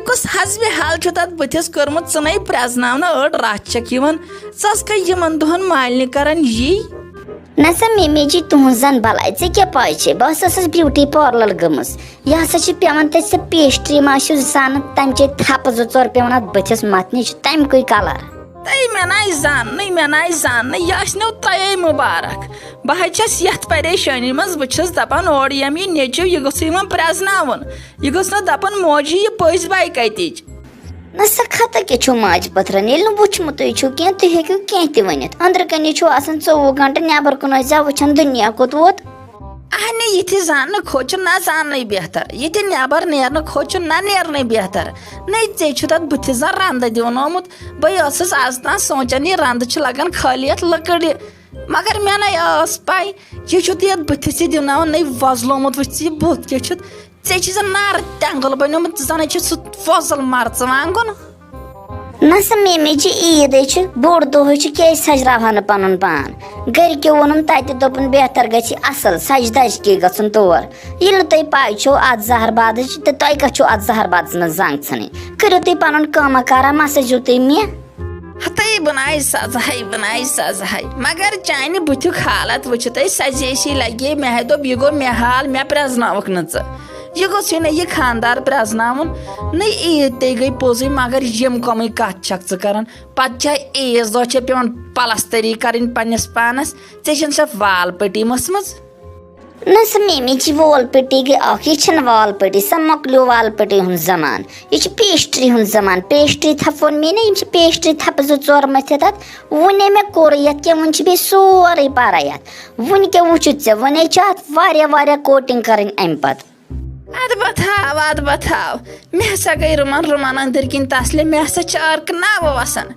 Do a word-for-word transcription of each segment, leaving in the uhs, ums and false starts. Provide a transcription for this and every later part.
کُس حسبِ حال چھُ تتھ بٕتھِس کوٚرمُت؟ ژٕ نے پرٛزناونہٕ أڑ رژھ چھکھ یِوان۔ ژٕ ٲسکھا یِمن دۄہن مالنہِ کران یی؟ نہ سا میمی جی، تُہنٛز زن بلاے، ژےٚ کیٛاہ پاے چھے؟ بہٕ ہسا ٲسٕس بیوٹی پارلر گٔمٕژ۔ یہِ ہسا چھِ پٮ۪وان تتہِ سۄ پیسٹری ما چھِ زنہٕ، تمہِ چے تھپہٕ زٕ ژور پٮ۪وان اتھ بٕتھِس متھنہِ، یہِ چھُ تمہِ کُے کلر۔ تہٕ مےٚ ناے زاننٕے، مےٚ ناے زاننٕے، یہِ آسہِ نو تۄہے مُبارک۔ بہٕ حظ چھَس یَتھ پریشٲنی منٛز، بہٕ چھَس دَپان اورٕ یِم یہِ نیٚچِو، یہِ گوٚژھ یِوان پرٛزناوُن۔ یہِ گوٚژھ نہٕ دَپُن، موجی، یہِ پٔزۍ بَے کَتِچ؟ نہ سا خطا کیٛاہ چھُو ماجہِ پٔتھرَن، ییٚلہِ نہٕ وٕچھمُتُے چھُو کینٛہہ، تُہۍ ہیٚکِو کینٛہہ تہِ ؤنِتھ۔ أنٛدرٕ کَنہِ چھُو آسان ژوٚوُہ گھنٹہٕ، نٮ۪بَر کُن ٲسۍزیو وٕچھان دُنیا کوٚت ووت۔ اہنہِ، یہِ تہِ زاننہٕ کھۄتہٕ چھُ نہ زاننٕے بہتر، یہِ تہِ نٮ۪بر نیرنہٕ کھۄتہٕ چھُ نہ نیرنٕے بہتر۔ نٔے ژےٚ چھُ تتھ بٕتھِس زن رندٕ دیونومُت۔ بہٕ ٲسٕس از تام سونٛچان، یہِ رندٕ چھِ لگان خٲلی یتھ لٔکرِ، مگر مےٚ نے ٲس پے، یہِ چھُتھ یتھ بٕتھِس یہِ دیوناوان، نٔے وۄزلومُت، وٕچھ ژٕ یہِ بُتھ کیٛاہ چھُتھ۔ ژےٚ چھِ زن نارٕ تٮ۪نٛگُل بنیومُت، زن چھُ سُہ وۄزُل مرژٕوانٛگُن۔ نہ سا میمی جی، عیٖدٕے چھِ، بوٚڑ دۄہٕے چھُ، کیٛازِ سجراوہا نہٕ پنُن پان؟ گرِکیو ووٚنُن تتہِ، دوٚپُن بہتر گژھِ اصل، سجہِ دجہِ کے گژھُن تور۔ ییٚلہِ نہٕ تۄہہِ پاے چھو اتھ زہر بادٕچ، تہٕ تۄہہِ کتھ چھو اتھ زہر بادس منٛز زنگ ژھٕنٕنۍ؟ کٔرِو تُہۍ پنُن کٲمہ کارا، مہ سجِو تُہۍ مےٚ۔ ہتے بناے سزہے، بناے سزہے، مگر چانہِ بُتھیُک حالت وٕچھِتھ سجے سی لگے، مےٚ دوٚپ، یہِ گوٚو مےٚ حال، مےٚ پرٛزنٲوٕکھ نہٕ ژٕ۔ یہِ گوٚژھ ہے نہٕ یہِ خاندار پرٛزناوُن۔ نٔے عیٖد تے گٔے پوٚزُے، مگر یِم کۄمٕے کتھ چھکھ ژٕ کران؟ پتہٕ چھےٚ عیٖذ دۄہ چھےٚ پٮ۪وان پلستری کرٕنۍ پننِس پانس۔ ژےٚ چھَنہٕ سۄ وال پٔٹی مٔژھمٕژ؟ نہ سا میمی جی، وال پٔٹی گٔے اکھ، یہِ چھَنہٕ وال پٔٹی، سۄ مۄکلیو وال پٔٹی ہُنٛد زمان۔ یہِ چھِ پیسٹری ہُنٛد زمان۔ پیسٹری تھپھ ووٚن مےٚ نا، یِم چھِ پیسٹری تھپہٕ زٕ ژور مٔتھِتھ اتھ۔ وُنے مےٚ کوٚر یتھ کینٛہہ، وُنہِ چھِ بیٚیہِ سورُے پرے یتھ۔ وُنہِ کیٛاہ وُچھُتھ ژےٚ؟ وُنے چھِ اتھ واریاہ واریاہ کوٹنگ کرٕنۍ امہِ پتہٕ۔ ادٕ بہٕ تھاو، ادٕ بہٕ تھاو۔ مےٚ ہسا گٔے رُمن رُمن أنٛدٕرۍ کِنۍ تسلہِ، مےٚ ہسا چھِ عرقہٕ ناوٕ وسان۔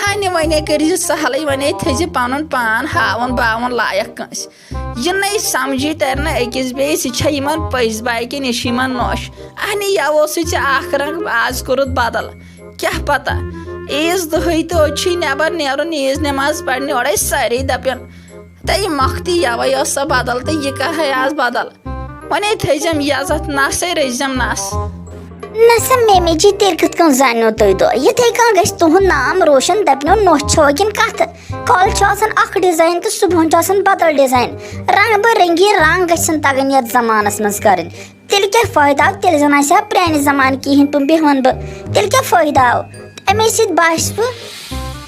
ہنہِ ونے کٔرۍ زِ سہلٕے، ونے تھٲے زِ پنُن پان ہاوُن باوُن لایق کٲنٛسہِ۔ یہِ نے سمجھی ترِ نہٕ أکِس بیٚیِس، یہِ چھا یِمن پٔزۍ باے کِنہٕ یہِ چھُ یِمن نوٚش؟ اہنہِ، یَوٕ اوسُے ژےٚ اکھ رنگ، از کوٚرُتھ بدل۔ کیٛاہ پتہ؟ عیٖذ دۄہٕے تہٕ اوٚت چھُے نٮ۪بر نیرُن، عیٖذ نٮ۪ماز پرنہِ، اورے سٲری دپن، تہٕ یہِ مۄکھتی یَوَے ٲس سۄ بدل تہٕ یہِ کَرہے آز بدل۔ وۄنۍ ہے تھٲیزٮ۪م یَزتھ نَسٕے، رٔچھزٮ۪م نَس۔ نہ سا میمی جی، تیٚلہِ کِتھ کٔنۍ زانیو تُہۍ دۄہ؟ یِتھَے کٔنۍ گژھِ تُہُنٛد نام روشن، دَپنو نوٚچھ چھوا کِنہٕ کَتھٕ؟ کالہٕ چھُ آسان اکھ ڈیزاین تہٕ صُبحن چھُ آسان بدل ڈیزاین۔ رنٛگ بہ رنٛگی رنٛگ گژھن تَگٕنۍ یَتھ زمانَس منٛز کَرٕنۍ۔ تیٚلہِ کیٛاہ فٲیدٕ آو؟ تیٚلہِ زَن آسہِ ہا پرٛانہِ زمانہٕ کِہیٖنۍ پٲٹھۍ بیٚہوان بہٕ۔ تیٚلہِ کیٛاہ فٲیدٕ آو؟ اَمے سۭتۍ باسہِ سُہ۔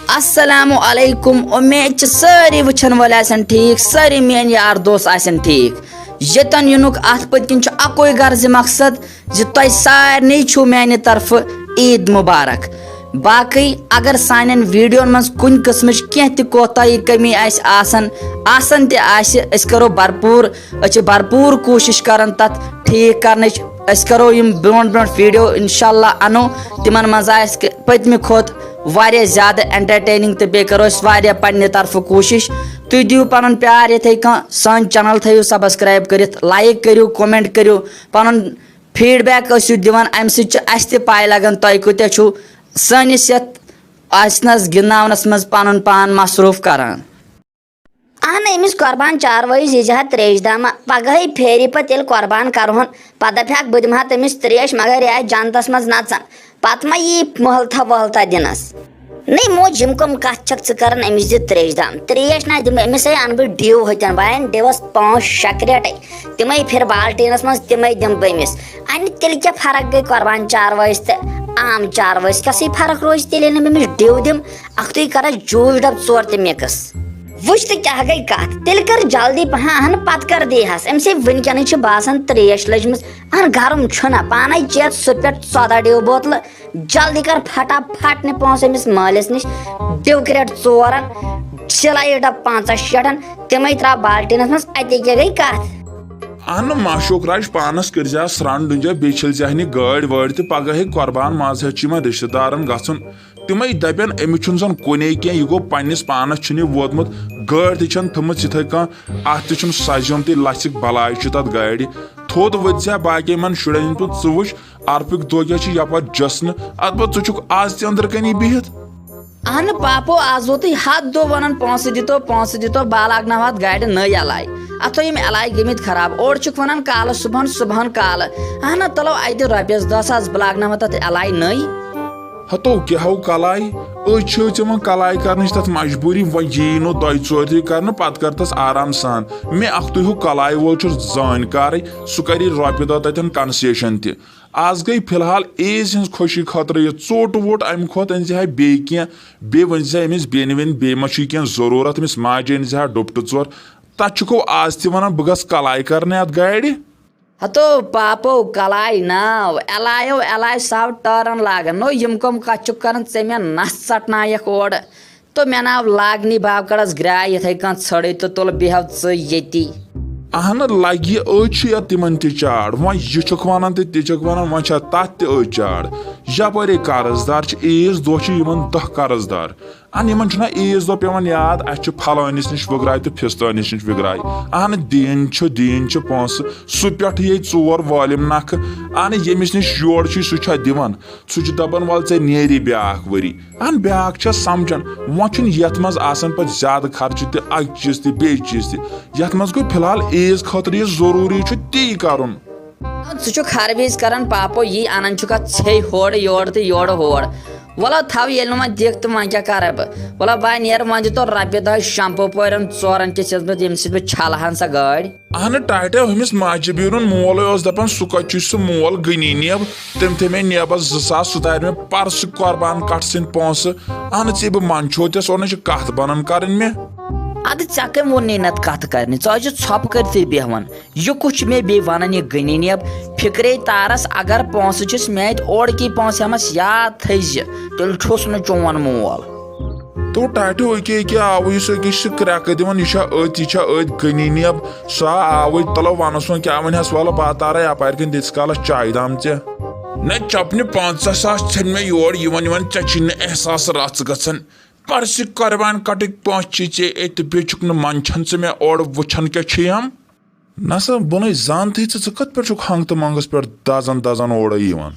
السلام علیکم، اُمید چھِ سٲری وٕچھن وٲلۍ آسن ٹھیٖک، سٲری میٲنۍ یار دوس آسن ٹھیٖک۔ ییٚتٮ۪ن یِنُک اَتھ پٔتۍ کِنۍ چھُ اَکُے غرضِ مقصد زِ تۄہہِ سارنٕے چھُو میانہِ طرفہٕ عیٖد مُبارک۔ باقٕے اگر سانٮ۪ن ویٖڈیوَن منٛز کُنہِ قٕسمٕچ کینٛہہ تہِ کوتاہی کمی آسہِ آسان، آسان تہِ آسہِ، أسۍ کرو بھرپوٗر، أسۍ چھِ بھرپوٗر کوٗشِش کران تَتھ ٹھیٖک کرنٕچ۔ أسۍ کرو یِم برونٛٹھ برونٛٹھ ویٖڈیو اِنشاءاللہ اَنو، تِمن منٛز آسہِ کہِ پٔتمہِ کھۄتہٕ واریاہ زیادٕ entertaining تہٕ بیٚیہِ کرو أسۍ واریاہ پننہِ طرفہٕ کوٗشِش۔ تُہۍ دِیِو پنُن پیار یِتھَے کٔنۍ، سٲنۍ channel تھٲیِو subscribe کٔرِتھ، like کٔرِو، comment کٔرِو، پنُن feedback ٲسِو دِوان، اَمہِ سۭتۍ چھِ اَسہِ تہِ پَے لگان تۄہہِ کۭتیٛاہ چھُو سٲنِس یَتھ آسنَس گِنٛدناونَس منٛز پنُن پان مصروٗف کران۔ اہن أمِس قۄربان چاروٲیِس یہِ جہت تریش دامہ، پگہٕے پھیرِ پتہٕ ییٚلہِ قۄربان کرہون، پتہٕ دپہِ ہاکھ بہٕ دِمہٕ ہا تٔمِس تریش، مگر یہِ آسہِ جنتس منٛز نژان، پتہٕ ما یی مہلتھا وہلتھا دِنس؟ نٔے موج، یِم کٕم کتھ چھکھ ژٕ کران؟ أمِس دِ تریش دام۔ تریش نہ دِمہٕ أمِس، ہے انہٕ بہٕ ڈیو ہوٚتٮ۪ن، بہٕ انہٕ ڈیوس پانٛژھ شےٚ کریٹے، تِمے پھِرٕ بالٹیٖنس منٛز، تِمے دِمہٕ بہٕ أمِس۔ انہِ تیٚلہِ کیٛاہ فرق گٔے قۄربان چاروٲیِس تہٕ عام چاروٲیِس؟ کۄسٕے فرق روزِ تیٚلہِ ییٚلہِ نہٕ بہٕ أمِس ڈیو دِمہٕ؟ اکھتُے کرس juice ڈبہٕ ژور تہِ mix۔ وٕچھ تہٕ کیٛاہ گٔے کتھ، تیٚلہِ کر جلدی پہن، اہن پتہٕ کر دیٖہس أمۍ سٕے۔ وٕنکیٚنٕے چھِ باسان تریش لٔجمٕژ، اہن گرم چھُنہ، پانے چیتھ سُہ پٮ۪ٹھ ژۄدہ ڈیو بوتلہٕ۔ جلدی کر فٹا فٹ نہِ پونٛسہٕ أمِس مٲلِس نِش، ڈیو کرٛیٹ ژورن، سِلایٹ ڈبہٕ پانٛژن شیٹھن، تِمے تراو بالٹیٖنس منٛز۔ اتے کیٛاہ گٔے کتھ؟ اہن معشوق راج، پانس کٔرزِ ہا سرٛان ڈُنجا، بیٚیہِ چھٔلزِ ہا نہِ گٲڑۍ وٲڑۍ تہِ، پگاہ ہیٚکہِ قۄربان ماز ہٮ۪تھ چھُ یِمن رشتہٕ دارن گژھُن۔ تِمے دپن، أمِس چھُنہٕ زن کُنے کینٛہہ، یہِ گوٚو پننِس پانس چھُنہٕ یہِ ووتمُت، گٲڑۍ تہِ چھَنہٕ تھٲمٕژ یِتھے کٔنۍ، اتھ تہِ چھُنہٕ سجیومتُے، لژھِ بلاے چھِ تتھ گاڑِ۔ تھوٚد ؤتھۍ زِ ہا باقین یِمن شُرٮ۪ن ہُنٛد پٲٹھۍ، ژٕ وٕچھ، ارپٕکۍ دۄہ کیٛاہ چھِ یپٲرۍ جسنہٕ، ادٕ پتہٕ ژٕ چھُکھ از تہِ أنٛدرٕ کنی بِہِتھ۔ اہنہٕ پاپو، از ووتُے ہتھ دۄہ ونان پونٛسہٕ دِتو، پونٛسہٕ دِتو، بالاگناو اتھ گاڑِ نٔے الاے۔ اتھو یِم علاج گٔمٕتۍ خراب، اوٚڑ چھُکھ ونان کالہٕ صبحن، صبحن کالہٕ۔ اہن تلو اتہِ رۄپیس دہ ساس، بہٕ لاگناوہا تتھ علاج نٔے۔ ہتو کیٛاہ ہو کلاے، أزۍ چھِ ژےٚ وۄنۍ کلاے کرنٕچ تتھ مجبوٗری، وۄنۍ یی نہٕ دۄیہِ ژورِ دۄہہِ کرنہٕ، پتہٕ کر تس آرام سان۔ مےٚ اکھتُے ہیوٗ کلاے وول چھُ زٲنۍ کارٕے، سُہ کرِ رۄپیہِ دہ تتٮ۪ن concession تہِ۔ از گٔے فی الحال عیٖز ہٕنٛز خوشی خٲطرٕ یہِ ژوٚٹ ووٚٹ، امہِ کھۄتہٕ أنۍ زِ ہا بیٚیہِ کینٛہہ، بیٚیہِ ؤنۍ زِ ہا أمِس بیٚنہِ ویٚنہِ، بیٚیہِ ما چھُے کینٛہہ ضروٗرت، أمِس ماجہِ أنۍ زِ ہا ڈُپٹہٕ ژور۔ تتھ چھُکھ از تہِ ونان بہٕ گژھٕ کلاے کرنہِ اتھ گاڑِ۔ ہتو پاپو کلاے ناو، الاے او الاے ساو ٹٲرن لاگان۔ نو، یِم کم کتھ چھُکھ کران ژےٚ مےٚ نس ژٹنایکھ اورٕ؟ تو مےٚ ناو لاگنی باب کڑس گراے یِتھے کٔنۍ ژھڑے تہٕ تُل بیہو ژٕ ییٚتی۔ اہنہٕ لگہِ، أتھۍ چھُ یا تِمن تہِ چاڑ۔ وۄنۍ یہِ چھُکھ ونان تہٕ تہِ چھُکھ ونان، وۄنۍ چھا تتھ تہِ أتھۍ چاڑ؟ یپٲرے قرض دار چھِ، عیٖز دۄہ چھِ یِمن دہ قرض دار۔ ان یِمن چھُنہ عیٖز دۄہ پٮ۪وان یاد، اسہِ چھُ پھلٲنِس نِش وُگراے تہٕ فِستٲنِس نِش وُگراے۔ اہن دیٖن چھُ، دیٖن چھُ پونٛسہٕ، سُہ پٮ۪ٹھ ییٚتہِ ژور وٲلِم نکھٕ۔ ان ییٚمِس نِش یورٕ چھُے، سُہ چھا دِوان؟ سُہ چھُ دپان، ول ژےٚ نیری بیٛاکھ ؤری۔ ان بیٛاکھ چھا سمجھان، وۄنۍ چھُنہٕ یتھ منٛز آسان پتہٕ زیادٕ خرچہٕ تہِ، اکہِ چیٖز تہِ بیٚیہِ چیٖز تہِ۔ یتھ منٛز گوٚو فی الحال عیٖز خٲطرٕ یہِ ضروٗری چھُ تی کرُن۔ ژٕ چھُکھ ہر وِزِ کران پاپو یی، انان چھُکھ اتھ ژھیٚے ہورٕ یورٕ تہٕ یورٕ ہور۔ وَلہٕ تھاو ییٚلہِ نہٕ وۄنۍ دِکھ تہٕ وۄنۍ کیٛاہ کرٕ بہٕ؟ وَلہٕ بہٕ نیرٕ وۄنۍ دِ تو رۄپیہِ دَہ شمپو پورٮ۪ن ژورَن تہِ چھَس بہٕ، ییٚمہِ سۭتۍ بہٕ چھَلہٕ ہن سۄ گٲڑۍ۔ اہنہٕ ٹاٹیا، ہُمِس ماجہِ بیٖرُن مول اوس دپان، سُہ کتہِ چھُے سُہ مول غنی نیب؟ تٔمۍ تھٲے مےٚ نیبس زٕ ساس، سُہ تارِ مےٚ پرسہٕ قۄربان کٹھ سٕنٛدۍ پونٛسہٕ۔ اہنہٕ ژےٚ بہٕ منٛدچھوتس، اور نہ چھِ کتھ بنان کرٕنۍ مےٚ۔ ادٕ ژےٚ کٔمۍ ووٚن نہٕ تتھ کتھ کرنہِ؟ ژٕ ٲسۍ زِ ژھۄپہٕ کٔرتھٕے بیہوان۔ یہِ کُس چھُ مےٚ بیٚیہِ ونان یہِ غنی نیب؟ فکرے تارس، اگر پونٛسہٕ چھِس مےٚ اتہِ اورٕکی پونٛسہٕ ہٮ۪مس، یاد تھٲیزِ، تیٚلہِ چھُس نہٕ چون مول۔ تو ٹاٹھیو أکے أکے آوُے سُہ أکِس چھِ کرٛٮ۪کہٕ دِوان، یہِ چھا أتھۍ، یہِ چھا أتھۍ غنی نیب؟ سُہ ہا آوُے، تلو ونس وۄنۍ کیٛاہ ونہِ ہس، وَلہٕ بہٕ ہا تارے اپارِ کِنۍ تیٖتِس کالس چایہِ دام ژےٚ۔ نہ چپنہِ پنٛژاہ ساس ژھٮ۪ن مےٚ یور یِوان یِوان، ژےٚ چھی نہٕ احساس رژھ گژھان۔ پرسہِ قربان کٹٕکۍ پونٛسہٕ چھی ژےٚ أتۍ تہٕ بیٚیہِ چھُکھ نہٕ منٛدچھان ژٕ مےٚ اورٕ وٕچھان کیٛاہ چھُے ہم۔ نسا بہٕ نَے زانتھٕے ژٕ، ژٕ کتھ پٮ۪ٹھ چھُکھ ہنٛگتہٕ منٛگس پٮ۪ٹھ دزان دزان اورے یِوان؟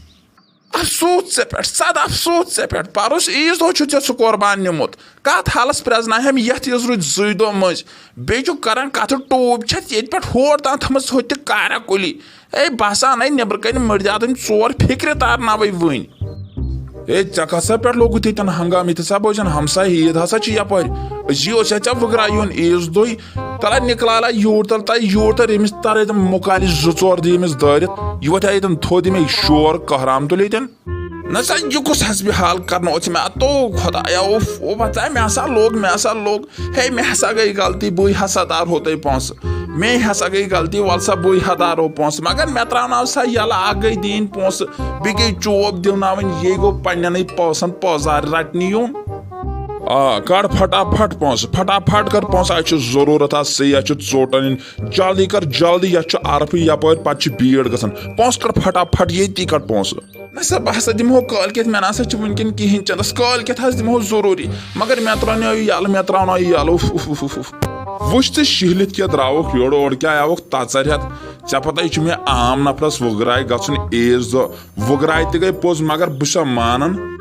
افسوس ژےٚ پٮ۪ٹھ، صد افسوس ژےٚ پٮ۪ٹھ۔ پرُس عیٖز دۄہ چھُ ژےٚ سُہ قربان نیوٗمُت۔ کتھ حالس پرٛزناوہَم یتھ یِژھ رُت زٕے دۄہ مٔنٛزۍ؟ بیٚیہِ چھُکھ کران کتھٕ ٹوٗپۍ چھَتھ ییٚتہِ پٮ۪ٹھ ہور تام تھٲمٕژ ہوٚتہِ کارا کُلی۔ اے باسان اے نیٚبرٕ کنہِ مٔردۍ آدم ژور فِکرِ تارناوے وٕنۍ۔ اے ژےٚ کتھ سا پٮ۪ٹھ لوگُتھ ییٚتٮ۪ن ہنگامہٕ؟ ییٚتہِ ہسا بوزن ہمساے عیٖد ہسا چھِ یپٲرۍ۔ أزی اوس یا ژےٚ وٕگرا یُن عیٖز دۄہٕے۔ تلہ نکلالا یوٗر تل تہ یوٗر تل، ییٚمِس ترے تِم مُکالہِ زٕ ژور دِ ییٚمِس دٲرِتھ۔ یہِ وۄتھِ ہا ییٚتٮ۪ن تھوٚد، ییٚمہِ شور کہرام تُلہِ ییٚتٮ۪ن۔ نہ سا، یہِ کُس حسبِ حال کرنوو ژےٚ مےٚ؟ اتو خدایا، اوف، او بچا، مےٚ ہسا لوٚگ، مےٚ ہسا لوٚگ۔ ہے، مےٚ ہسا گٔے غلطی، بٕے ہسا دارہو تۄہہِ پونٛسہٕ۔ مے ہسا گٔے غلطی، ول سا بٕے ہا دارہو پونٛسہٕ۔ مگر مےٚ ترٛاوناو سا یَلہٕ، اکھ گٔے دِنۍ پونٛسہٕ، بیٚیہِ گٔے چوب دِوناوٕنۍ، یے گوٚو پننٮ۪نٕے پونٛسن پٲزار رٹنہِ یُن۔ آ، کڑ پھٹا پھٹ پونٛسہٕ، پھٹا پھٹ کر پونٛسہٕ، اَسہِ چھِ ضروٗرت آز سیٚے، اَسہِ چھِ ژوٚٹ اَنٕنۍ۔ جلدی کر جلدی، یَتھ چھُ عرفہٕ یپٲرۍ، پتہٕ چھِ بیٖڑ گژھان۔ پونٛسہٕ کڑ پھٹا پھٹ، ییٚتی کڑ پونٛسہٕ۔ نہ سا، بہٕ ہسا دِمہو کٲلۍ کٮ۪تھ، مےٚ نہ سا چھِ وٕنکٮ۪ن کِہیٖنۍ چندس، کٲلۍ کٮ۪تھ حظ دِمہو ضروٗری، مگر مےٚ ترٛاونٲیِو یَلہٕ، مےٚ ترٛاونٲیِو یَلہٕ، اُف، اُف، اُف، اُف، اُف۔ وٕچھ ژٕ شِہلِتھ کیٛاہ درٛاوُکھ یورٕ اورٕ، کیٛاہ آوُکھ تَژَر ہٮ۪تھ۔ ژےٚ پَتہٕ چھُ مےٚ عام نفرَس وٕگراے گژھُن عیٖذ دۄہ، وٕگراے تہِ گٔے پوٚز، مگر بہٕ چھُسا مانان؟